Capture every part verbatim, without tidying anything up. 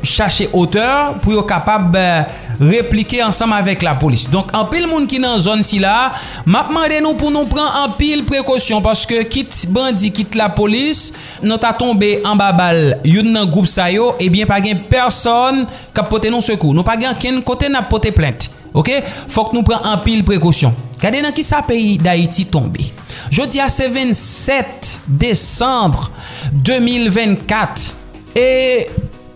chache otè pou yo kapab, eh, replike ansanm avèk lapolis. Donk, anpil moun ki nan zòn sila, m ap mande nou pou nou pran anpil prekosyon, paske kit bandi, kit lapolis, nou ta tonbe anba bal youn nan gwoup sa yo, ebyen, pa gen pèsòn k ap pote nou sekou. Nou pa gen ankenn kote n ap pote plent. Oke? Fòk nou pran anpil prekosyon. Gade nan kisa peyi Dayiti tonbe. Jodi a se vennsèt desanm de mil vennkat. E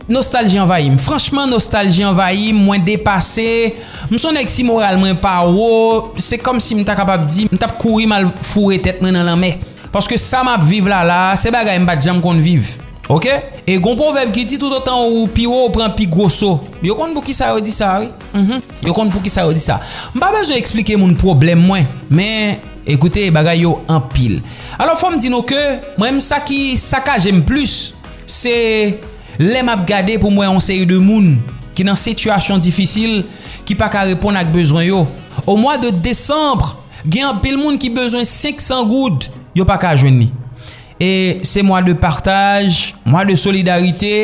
nostalji anvayi m. Franchman, nostalji anvayi m, mwen depase. M se yon nèg, si moral mwen pa wo, se kòmsi m ta kapab di, m t ap kouri m al foure tèt mwen nan lanmè. Paske sa m ap viv la la, se bagay m pa t janm konn viv. Oke? E gon pwovèb ki di, toutotan ou pi wo, ou pran pi gwo so. Yo konn poukisa yo di sa, wi. Mhm. Yo konn poukisa yo di sa. M pa bezwen eksplike moun pwoblèm mwen, men ekoute, bagay yo anpil. Alò, fò m di nou ke mwen menm, sa ki sakaje m plis, se lè m ap gade pou m wè yon seri de moun ki nan sitiyasyon difisil, ki pa ka reponn ak bezwen yo. O mwa de desanm, gen anpil moun ki bezwen senk san goud, yo pa ka jwenn li. E se mwa de pataj, mwa de solidarite,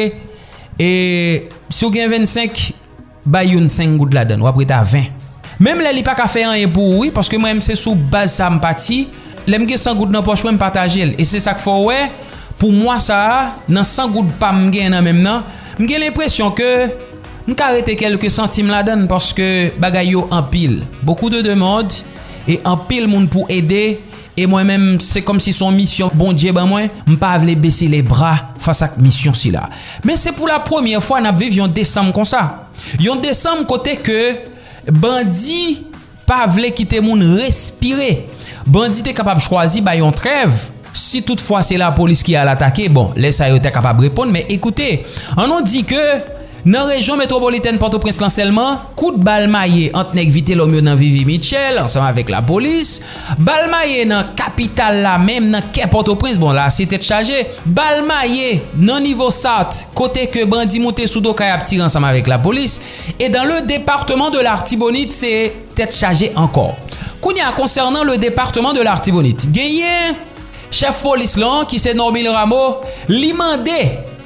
e si w gen vennsenk, bay youn senk goud ladan l, w ap ret a ven. Menm lè li pa ka fè anyen pou ou, wi, paske mwen menm se sou baz sa m pati. Lè m gen san goud nan pòch mwen, m pataje l. E se sa k fè w wè, pou mwa sa a, nan san goud pa m m genyen nan men m nan, m gen lenpresyon ke m ka rete kèlke santim ladan l, paske bagay yo anpil. Beaucoup de demandes, e anpil moun pou ede, e mwen menm, se kòmsi se yon misyon Bondye ban mwen, m pa vle bese lebra fas ak misyon sila. Men se pou la premyè fwa n ap viv yon desanm konsa. Yon desanm kote ke bandi pa vle kite moun respire. Bandi te kapab chwazi bay yon trèv. Si toutfwa se lapolis ki al atake, bon, lè sa yo te kapab reponn, men ekoute, an nou di ke nan rejyon metwopolitèn Pòtoprens lan sèlman, kout bal maye ant nèg Vitelòm yo nan Vivi Mitchell ansanm avèk lapolis, bal maye nan kapital la menm, nan kè Pòtoprens, bon, la se tèt chaje, bal maye nan nivo Sart, kote ke bandi moute sou do kay ap tire ansanm avèk lapolis, e dans le département de l'Artibonite, se tèt chaje ankò. Kounye a, konsènan le département de l'Artibonite, genyen chèf polis lan, ki se Normil Rameau, li mande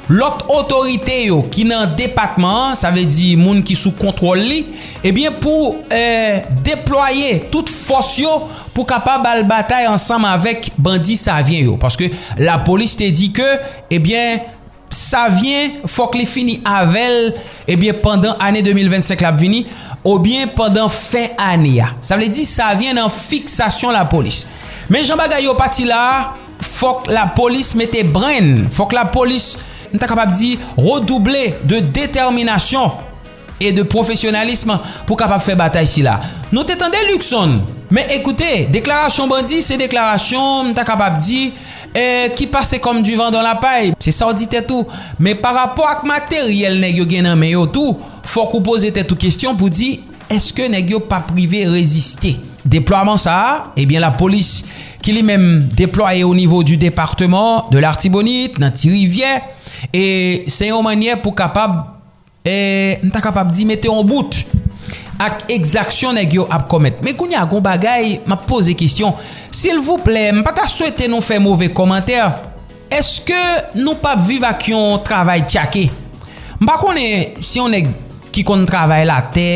lòt otorite yo ki nan depatman an, sa vle di moun ki sou kontwòl li, ebyen, pou, eh, deplwaye tout fòs yo pou kapab al batay ansanm avèk bandi Savyen yo. Paske lapolis te di ke, ebyen, Savyen, fòk li fini avè l, ebyen, pandan ane de mil vennsenk la ap vini, oubyen pandan fen ane a. Sa vle di, Savyen nan fiksasyon lapolis. Men jan bagay yo pati la a, fòk lapolis mete brenn, fòk lapolis, m ta kapab di, redouble de détermination et de professionnalisme pou kapab fè batay sila. Nou te tande Luckson, men ekoute, deklarasyon bandi se deklarasyon, m ta kapab di, eh, ki pase kòm du vent dans la paille. Se sa w di tèt ou. Men pa rapò ak materyèl nèg yo gen nan men yo tou, fòk ou poze tèt ou kesyon pou di, èske nèg yo p ap rive reziste? Deplwaman sa a, ebyen, lapolis ki li menm deplwaye o nivo du département de l'Artibonite, nan Ti Rivyè, e se yon mannyè pou kapab, e, m ta kapab di, mete yon bout ak egzaksyon nèg yo ap kòmèt. Men kounye a, gon bagay, m ap poze kesyon. Silvouplè, m pa ta swete nou fè move kòmantè. Èske nou p ap viv ak yon travay tchake? M pa konnen si yon nèg ki konn travay latè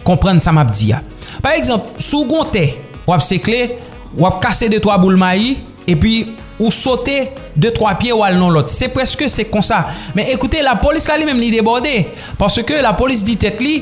konprann sa m ap di a. Pa egzanp, si w gon tè, w ap sekle, w ap kase de twa boul mayi, epi ou sote de twa pye, w al nan lòt. Se prèske se konsa. Men ekoute, lapolis la li menm li debòde. Paske lapolis di tèt li,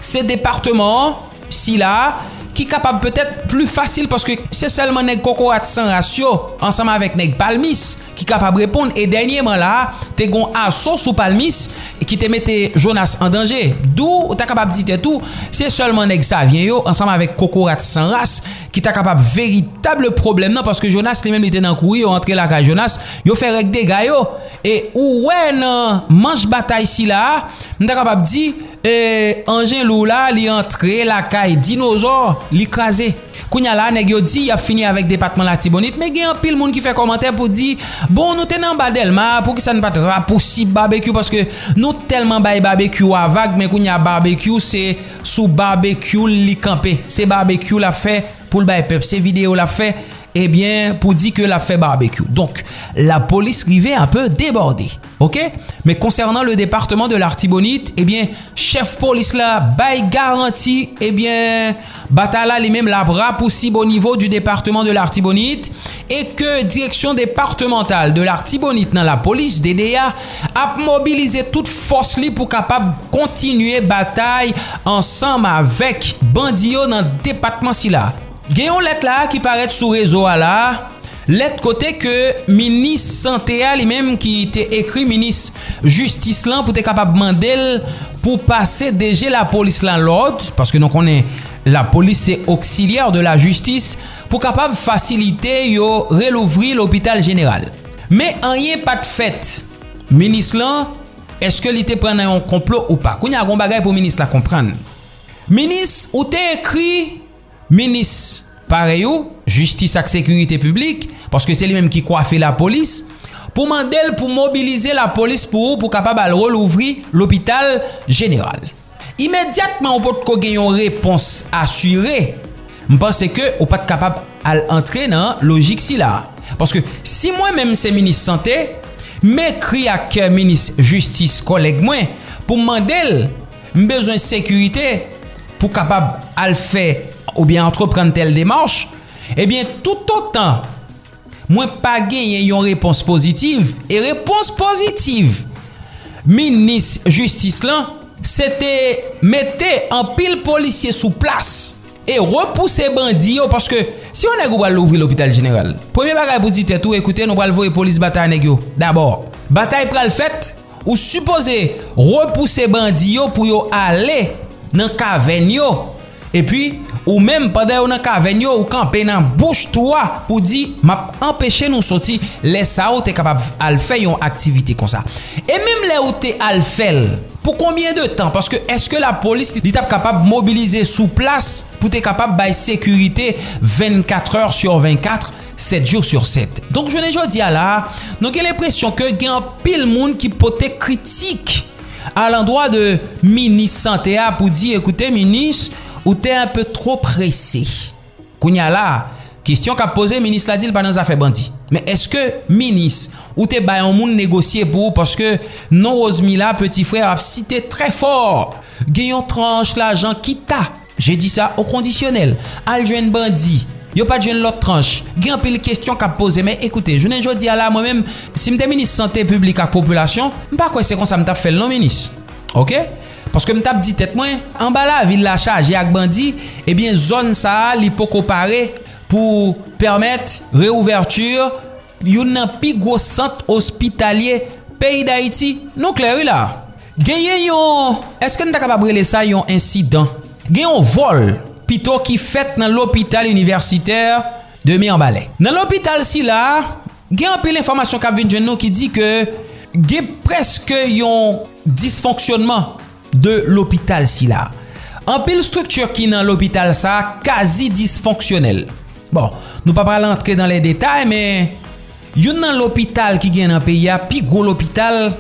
se depatman an, sila a, ki kapab petèt pli fasil, paske se sèlman nèg kokorat san ras yo, ansanm avèk nèg Palmis, ki kapab reponn. E dènyèman la a, te gon aso sou Palmis ki te mete Jonas an danje. Dou, ou ta kapab di tèt ou, se sèlman nèg Savyen yo, ansanm avèk kokorat san ras, ki ta kapab veritab pwoblèm nan, paske Jonas li menm li te nan kouri, yo antre lakay Jonas, yo fè règ dega yo. E ou wè nan manch batay sila a, m ta kapab di, e, anjen lou la, li antre lakay dinozò, li kraze. Kounye a la, nèg yo di y ap fini avèk depatman Latibonit, men gen anpil moun ki fè kòmantè pou di, bon, nou te nan anba Dèlma, poukisa n pa t rapousib Babekyou, paske nou tèlman bay Babekyou a vag, men kounye a Babekyou se sou Babekyou li kanpe. Se Babekyou l ap fè pou l bay pèp. Se videyo l ap fè, ebyen, pou di ke l ap fè Babekyou. Donk, lapolis rive un peu debòde. Ok? Men konsènan le département de l'Artibonite, ebyen, chèf polis la bay garanti, ebyen, batay la li menm l ap rapousib o nivo du département de l'Artibonite e ke Direction départementale de l'Artibonite nan lapolis, D D A, ap mobilize tout fòs li pou kapab kontinye batay ansanm avèk bandi yo nan depatman sila. Gen yon lèt la ki parèt sou rezo a la, lèt kote ke minis sante a li menm ki te ekri minis jistis lan pou te kapab mande l pou pase D G lapolis la lòd, paske nou konnen lapolis se oksilyè de la jistis, pou kapab fasilite yo relouvri lopital jeneral. Men anyen pa t fèt. Minis lan, èske li te pran nan yon konplo ou pa? Kounye a gon bagay pou minis la konprann. Minis, ou te ekri minis parèy ou, jistis ak sekirite piblik, paske se li menm ki kwafe lapolis, pou mande l pou mobilize lapolis pou ou pou kapab al relouvri lopital jeneral. Imedyatman ou potko gen yon repons asire, m panse ke ou pa t kapab al antre nan lojik sila. Paske si mwen menm se minis sante, m ekri ak minis jistis kòlèg mwen pou m mande l, m bezwen sekirite pou kapab al fè oubyen antreprann tèl demach, ebyen toutotan mwen pa genyen yon repons pozitiv, e repons pozitiv minis jistis lan, se te mete anpil polisye sou plas e repouse bandi yo, paske si yon nèg ou pral louvri lopital jeneral, premye bagay pou di tèt ou, ekoute, nou pral voye polis batay nèg yo dabò. Batay pral fèt, ou sipoze repouse bandi yo pou yo ale nan kavèn yo. Epi, ou menm, pandan yo nan kavèn yo, ou kanpe nan bouch twou a pou di, m ap anpeche nou soti. Lè sa a, ou te kapab al fè yon aktivite konsa. E menm lè ou te al fè l, pou konbyen de tan? Paske èske lapolis li t ap kapab mobilize sou plas pou te kapab bay sekirite vennkat è sur vennkat, sèt jou sur sèt? Donk, jounen jodi a la, nou gen lenpresyon ke gen anpil moun ki pote kritik alandwa de minis sante a pou di, ekoute, minis, ou te un peu trop pressé. Kounye a la, kesyon k ap poze, minis la di l pa nan zafè bandi. Men èske minis, ou te bay yon moun negosye pou ou, paske non Rosemila, petit frère, ap site trè fò? Gen yon tranch lajan kita, je dis ça au conditionnel, al jwenn bandi. Yo pa t jwenn lòt tranch. Gen anpil kesyon k ap poze, men ekoute, jounen jodi a la, mwen menm, si m te minis sante piblik ak popilasyon, m pa kwè se konsa m t ap fè l non, minis. Ok? Paske m t ap di tèt mwen, anba lavil la chaje ak bandi, ebyen zòn sa a li poko pare pou pèmèt reouvèti youn nan pi gwo sant ospitalye peyi Dayiti. Nou klè wi la. Genyen yon, èske n ta kapab rele sa yon ensidan? Gen yon vòl pito ki fèt nan lopital inivèsitè de Mirebalais. Nan lopital sila, gen anpil enfòmasyon k ap vin jwenn nou ki di ke gen prèske yon disfonksyonman de lopital sila. Anpil estrikti ki nan lopital sa a kazi disfonksyonèl. Bon, nou pa pral antre dans les détails, men youn nan lopital ki gen nan peyi a, pi gwo lopital,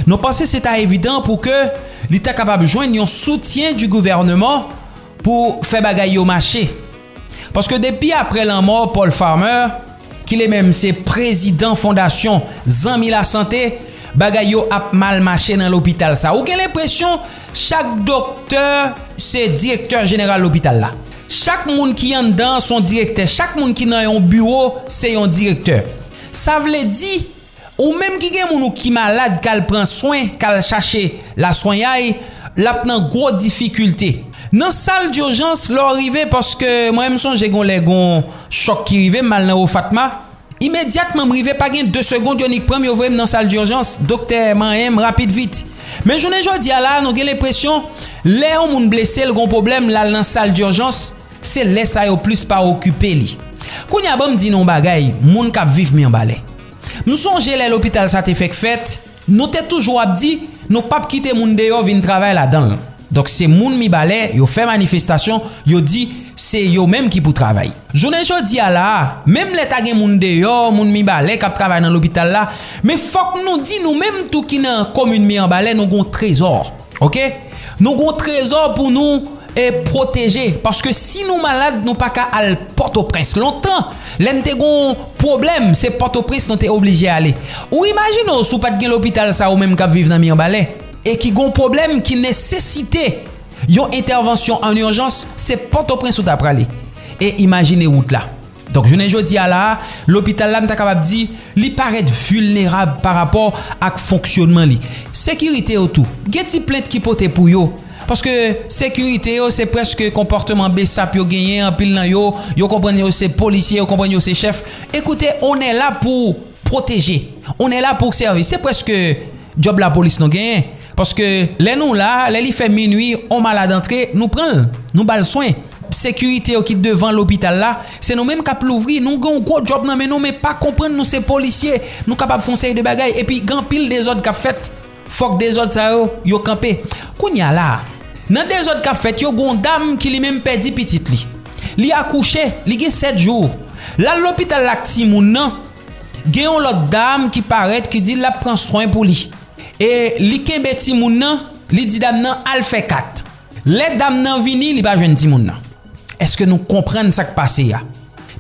nou panse se ta evidan pou ke li ta kapab jwenn yon soutyen du gouvèneman pou fè bagay yo mache. Paske depi apre lanmò Paul Farmer, ki li menm se prezidan fondasyon Zanmi Lasante, bagay yo ap mal mache nan lopital sa. Ou gen lenpresyon chak doktè se direktè jeneral lopital la. Chak moun ki anndan se yon direktè. Chak moun ki nan yon biwo se yon direktè. Sa vle di, ou menm ki gen moun ou ki malad, k al pran swen, k al chache laswenyay, l ap nan gwo difikilte. Nan sal dijans, lè w rive, paske mwen, m sonje gon lè gon chòk ki rive m, m al nan Ofatma. Imedyatman m rive, pa gen de segonn, yo nik pran m, yo voye m nan sal dijans. Doktè manyen m rapid vit. Men jounen jodi a la, nou gen lenpresyon, lè yon moun blese, l gon pwoblèm, l al nan sal dijans, se lè sa yo plis pa okipe li. Kounye a, ban m di nou yon bagay, moun k ap viv Mibalè. M sonje lè lopital sa te fèk fèt, nou te toujou ap di, nou p ap kite moun deyò vin travay ladan l. Donk, se moun Mibalè, yo fè manifestasyon, yo di, se yo menm ki pou travay. Jounen jodi a la a, menm lè ta gen moun deyò, moun Mibalè k ap travay nan lopital la, men fòk nou di nou menm tou ki nan komin Mibalè, nou gon trezò. Ok? Nou gon trezò pou nou e pwoteje, paske si nou malad, nou pa ka al Pòtoprens. Lontan, lè n te gon pwoblèm, se Pòtoprens nou te oblije ale. Ou imajine w si w pa t gen lopital sa, ou menm k ap viv nan Mibalè, e ki gon pwoblèm ki nesesite yon entèvansyon an ijans, se Pòtoprens ou ta prale. E imajine wout la. Donk, jounen jodi a la a, lopital la, m ta kapab di, li parèt vilnerab pa rapò ak fonksyonman li. Sekirite yo tou, gen ti plent ki pote pou yo. Paske sekirite yo, se prèske konpòtman besap yo genyen, anpil nan yo, yo konprann yo se polisye, yo konprann yo se chèf. Ekoute, on est là pour protéger, on est là pour servir. Se prèske djòb lapolis nou genyen. Paske lè nou la, lè li fè minui, on malad antre, nou pran l, nou ba l swen. Sekirite yo ki devan lopital la, se nou menm k ap louvri. Nou gen yon gwo djòb nan men nou, men pa konprann nou se polisye. Nou kapab fè yon seri de bagay. Epi, gen anpil dezòd k ap fèt. Fòk dezòd sa yo, yo kanpe. Kounye a la, nan dezòd k ap fèt yo, gen yon dam ki li menm pèdi pitit li. Li akouche, li gen sèt jou. L al lopital la ak timoun nan, gen yon lòt dam ki parèt, ki di l ap pran swen pou li. E li kenbe timoun nan, li di dam nan al fè kat. Lè dam nan vini, li pa jwenn timoun nan. Èske nou konprann sa k pase a?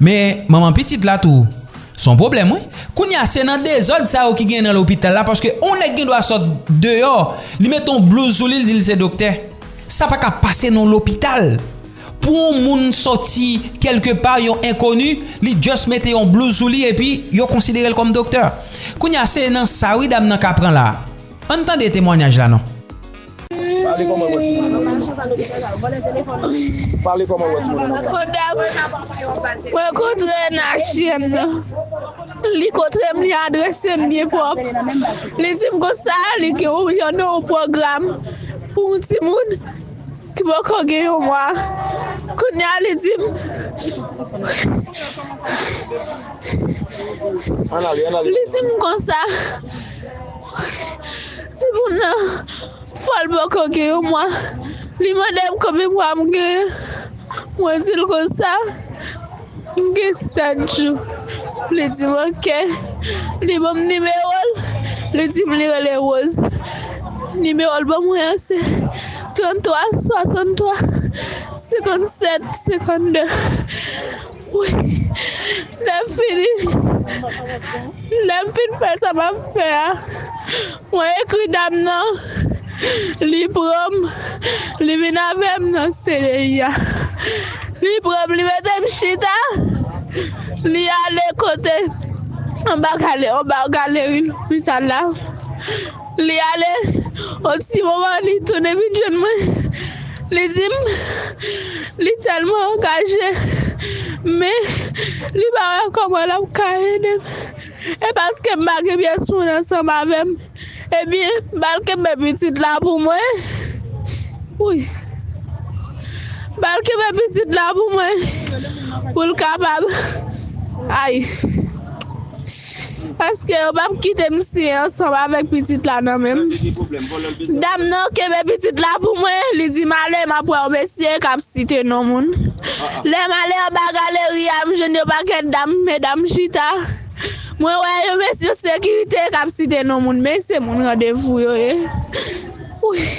Men manman pitit la tou, se yon pwoblèm, wi. Kounye a, se nan dezòd sa yo ki gen nan lopital la, paske on nèg gen dwa sot deyò, li mete yon blouz sou li, li di l se doktè. Sa pa ka pase nan lopital. Pou yon moun soti kèlkepa, yon enkoni, li just mete yon blouz sou li, epi yo konsidere l kòm doktè. Kounye a, se nan sa, wi, dam nan ka pran la. Ann tande temwanyaj la, non. Pale kòman w wè timoun nan. Pale kòman w wè timoun nan. Mwen kontre Nachyèn nan. Li kontre m, li adrese m byen pwòp. Li di m konsa, li gen yon, yon, yon pwogram pou yon timoun ki poko gen yon mwa. Kounye a, li di m, Ann ale, ann ale. Li di m konsa, timoun nan, fò l poko gen yon mwa. Li mande m konbyen mwa m genyen. Mwen di l konsa, m gen sèt jou. Li di m, "Ok." Li ban m nimewo l. Li di m li rele Rose. Nimewo l ban mwen an se tranntwa swasanntwa senkannsèt senkannde. Wi. Lè m fini, lè m fin fè sa m ap fè a, mwen ekri dam nan, li pran m, li vin avè m nan C D I a. Li pran m, li mete m chita, li ale kote, anba gale-, anba galeri lopital la. Li ale, yon ti moman, li tounen vin jwenn mwen. Li di m, li tèlman angaje, men li pa wè kòman l ap ka ede m. E paske m pa gen pyès moun ansanm avè m, ebyen, ba l kenbe pitit la pou mwen. Wi. Ba l kenbe pitit la pou mwen, pou l kapab. Ay. Paske yo p ap kite m siyen ansanm avèk pitit la nan men m. Dam nan kenbe pitit la pou mwen, li di m ale, m ap wè yon mesye k ap site non moun. Lè m ale anba galeri a, m jwenn yon pakèt dam, medam chita. Mwen wè yon mesye sekirite k ap site non moun, men se moun randevou yo ye. Wi.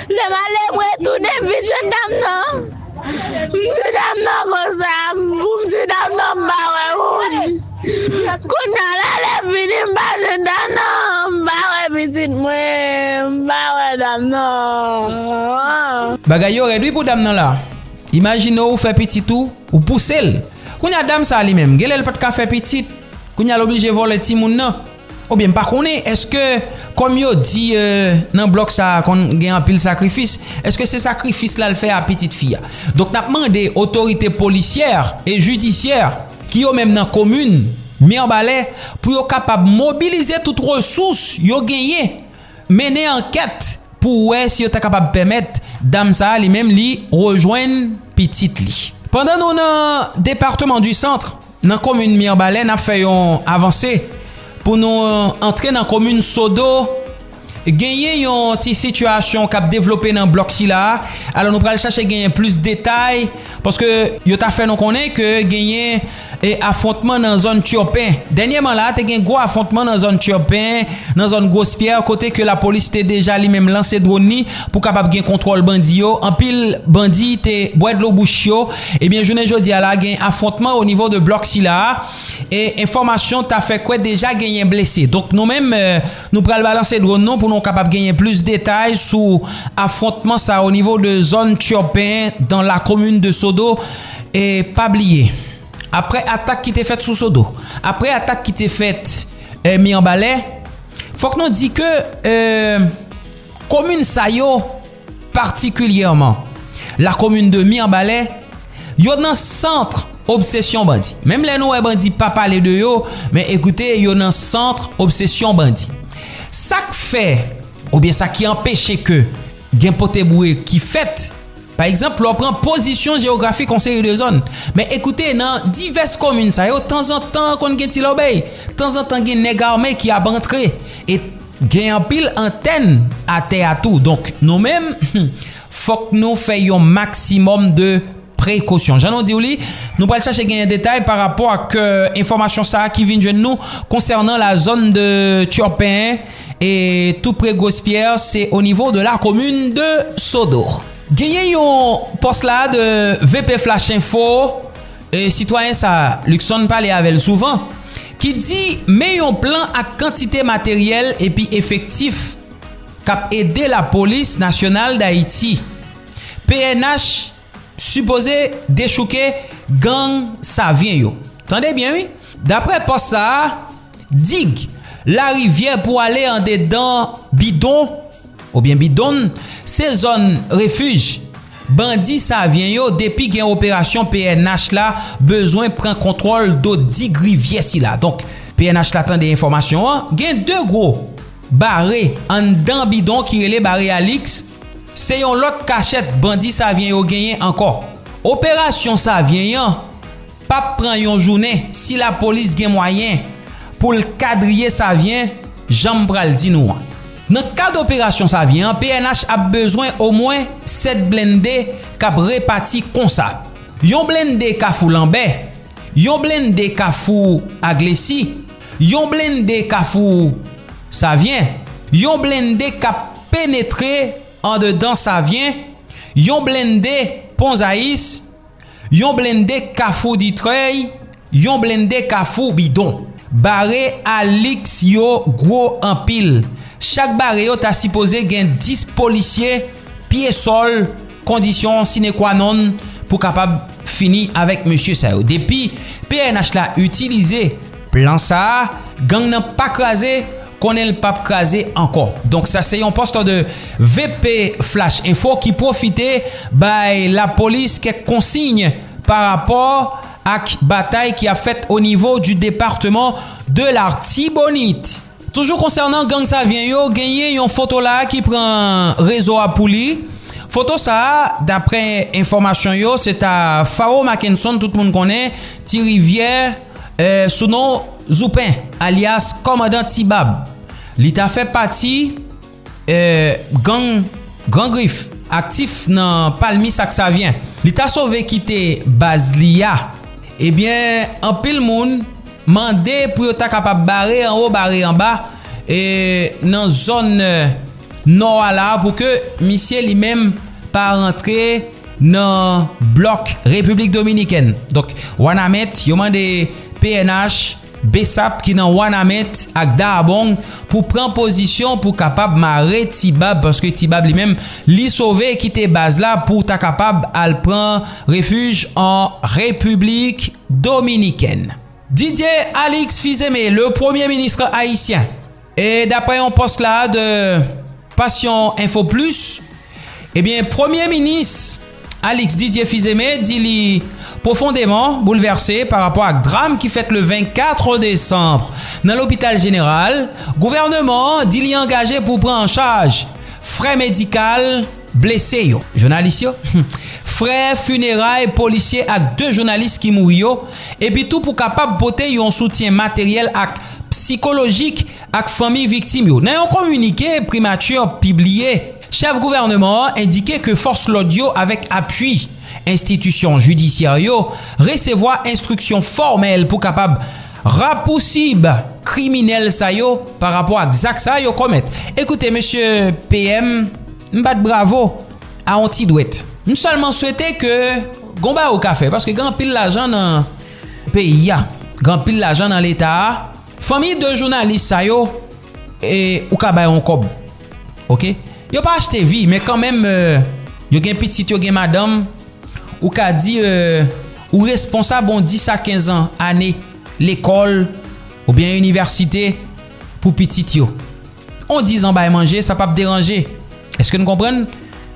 Lè m ale, mwen retounen, m vin jwenn dam nan. M di dam nan konsa, pou m di dam nan m pa wè moun. Kounye a la, lè m vini, m pa jwenn dam nan, m pa wè pitit mwen, m pa wè dam nan. Bagay yo rèd wi pou dam nan la. Imajine w fè pitit ou, ou pouse l. Kounye a dam sa li menm, genlè l pa t ka fè pitit. Kounye a l oblije vòlè timoun nan. Oubyen m pa konnen, èske kòm yo di, euh, nan blòk sa a konn gen anpil sakrifis, èske se sakrifis la l fè a pitit fi a? Donk n ap mande otorite polisyè e jidisyè ki yo menm nan komin Mibalè pou yo kapab mobilize tout resous yo genyen, mennen ankèt pou wè si yo ta kapab pèmèt dam sa a li menm li rejwenn pitit li. Pandan nou nan depatman di Sant, nan komin Mibalè, n ap fè yon avanse pou nou antre nan komin Sodo, Genyen yon ti sitiyasyon k ap devlope nan blòk sila a. Alò, nou pral chache genyen plis detay, paske yo ta fè nou konnen ke genyen e afwontman nan zòn Tyopen. Dènyèman la, te gen gwo afwontman nan zòn Tyopen, nan zòn Gwospyè, kote ke lapolis te deja li menm lanse dwòn li pou kapab gen kontwòl bandi yo. Anpil bandi te bwè dlo bouch yo. Ebyen, jounen jodi a la, gen afwontman o nivo de blòk sila a. E enfòmasyon ta fè kwè deja genyen blese. Donk, nou menm, eh, nou pral balanse dwòn nou pou nou kapab genyen plis detay sou afwontman sa o nivo de zòn Tyopen dan la komin de Sodo. E pa bliye, apre atak ki te fèt sou Sodo, apre atak ki te fèt, eh, Mibalè, fòk nou di ke, eh, komin sa yo, patikilyèman lakomin de Mibalè, yo nan sant obsesyon bandi. Menm lè nou wè bandi pa pale de yo, men ekoute, yo nan sant obsesyon bandi. Sa k fè, oubyen sa ki anpeche ke gen pote boure ki fèt, pa egzanp, lè w pran pozisyon jewografik yon seri de zòn. Men ekoute, nan divès komin sa yo, tanzantan konn gen ti lòbèy, tanzantan gen nèg ame ki ap antre. E gen anpil antèn atè a tou. Donk, nou menm, fòk nou fè yon maksimòm de prekosyon. Jan nou di w li, nou pral chache genyen detay pa rapò ak, eh, enfòmasyon sa a ki vin jwenn nou konsènan la zòn de Tyopen e tou pre Gwospyè, se o nivo de la komin de Sodo. Genyen yon pòs la de V P Flash Info, e sitwayen sa, Luckson pale avè l souvan, ki di men yon plan ak kantite materyèl epi efektif k ap ede Lapolis Nasyonal Dayiti. P N H sipoze dechouke gang Savyen yo. Tande byen, wi. Daprè pòs sa a, dig, larivyè pou ale andedan bidon, oubyen bidon, se zòn refij bandi Savyen yo. Depi gen operasyon P N H la bezwen pran kontwòl do dig rivyè sila. Donk, P N H la tande enfòmasyon an, gen de gwo bare anndan bidon ki rele bare Alix. Se yon lòt kachèt bandi Savyen yo genyen ankò. Operasyon Savyen an p ap pran yon jounen si lapolis gen mwayen pou l kadriye Savyen, jan m pral di nou an. Nan kad operasyon Savyen an, P N H ap bezwen omwen sèt blende k ap repati konsa: yon blende Kafou Lanbè, yon blende Kafou Aglesi, yon blende Kafou Savyen, yon blende k ap penetre andedan Savyen, yon blende Pon Zayis, yon blende Kafou Ditrèy, yon blende Kafou Bidon. Bare Alix yo gwo anpil. Chak bare yo ta sipoze gen dis polisye pye sòl, kondisyon sine qua non pou kapab fini avèk mesye sa yo. Depi P N H la itilize plan sa a, gang nan pa kraze, konnen l p ap kraze ankò. Donk, sa se yon pòs de V P Flash Info ki pwofite bay lapolis kèk konsiy pa rapò ak batay ki ap fèt o nivo di depatman de Latibonit. Toujou konsènan gang Savyen yo, genyen yon foto la ki pran rezo a pou li. Foto sa a, daprè enfòmasyon yo, se ta Faro Mackenson, tout moun konnen, Ti Rivyè, eh, sou non Zoupen, alyas Kòmandan Ti Bab. Li ta fè pati, eh, gang Gran Grif, aktif nan Palmis ak Savyen. Li ta sove kite baz li a. Ebyen, anpil moun mande pou yo ta kapab bare anwo, bare anba, e nan zòn, eh, nò a la, pou ke misye li menm pa rantre nan blòk Repiblik Dominikèn. Donk, Wanament, yo mande P N H, BSAP ki nan Wanament ak Dahbong pou pran pozisyon pou kapab mare Ti Bab, paske Ti Bab li menm, li sove kite baz la pou ta kapab al pran refij an Repiblik Dominikèn. Didier Alix Fils-Aimé, le Premier ministre haïtien, e daprè yon pòs la de Passion Info Plus, ebyen, Premye Minis Alix Didier Fils-Aimé di li pwofondeman boulvèse pa rapò ak dram ki fèt le vennkat desanm nan lopital jeneral. Gouvènman an di li angaje pou pran an chaj frè medikal blese yo, jounalis yo, frè fineray polisye ak de jounalis ki mouri yo, epi tou pou kapab pote yon soutyen materyèl ak sikolojik ak fanmi viktim yo. Nan yon kominike Primati pibliye, chèf gouvènman an endike ke fòs lòd yo, avèk apui enstitisyon jidisyè yo, resevwa enstriksyon fòmèl pou kapab rapousib kriminèl sa yo pa rapò ak zak sa yo komèt. Ekoute, mesye P M, m bat bravo a yon ti dwèt. M sèlman swete ke gon bagay ou ka fè, paske gen anpil lajan nan peyi a, gen anpil lajan nan leta a. Fanmi de jounalis sa yo, e, ou ka bay yon kòb. Oke? Yo pa achte vi, men kanmenm, e, yo gen pitit, yo gen madanm. Ou ka di, e, ou responsab yon dis a kenz an, ane lekòl oubyen inivèsite pou pitit yo. On dizan bay manje, sa p ap deranje. Èske n konprann?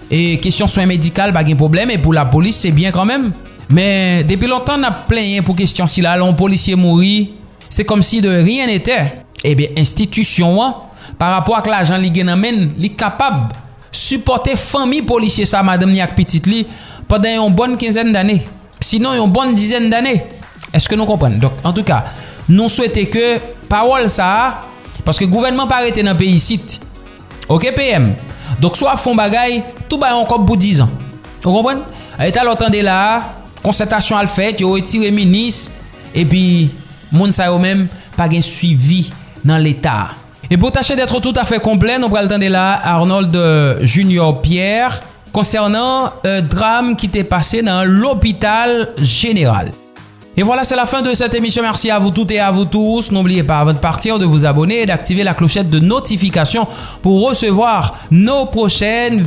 E kesyon swen medikal, pa gen pwoblèm, e pou lapolis, se byen kanmenm. Men, depi lontan, n ap plenyen pou kesyon sila, lè yon polisye mouri, se kòmsi de rien n'était. Ebyen, enstitisyon an, pa rapò ak lajan li gen nan men l, li kapab sipòte fanmi polisye sa, madanm ni ak pitit li, pandan yon bòn kenzèn dane. Sinon, yon bòn dizèn dane. Èske nou konprann? Donk, antouka, nou swete ke pawòl sa a, paske gouvènman pa rete nan peyi isit. Oke, P M? Donk, si w ap fè yon bagay, tou bay yon kòb pou dizan. Ou konprann? E talè w tande la a, konsètasyon al fèt, yo retire minis, epi moun sa yo menm pa gen swivi nan leta a. Et pour tâcher d'être tout à fait complet, nou pral tande la Arnold, euh, Junior Pierre konsènan, euh, dram ki te pase nan lopital jeneral. Et voilà, c'est la fin de cette émission. Merci à vous toutes et à vous tous. N'oubliez pas, avant de partir, de vous abonner et d'activer la clochette de notification pour recevoir nos prochaines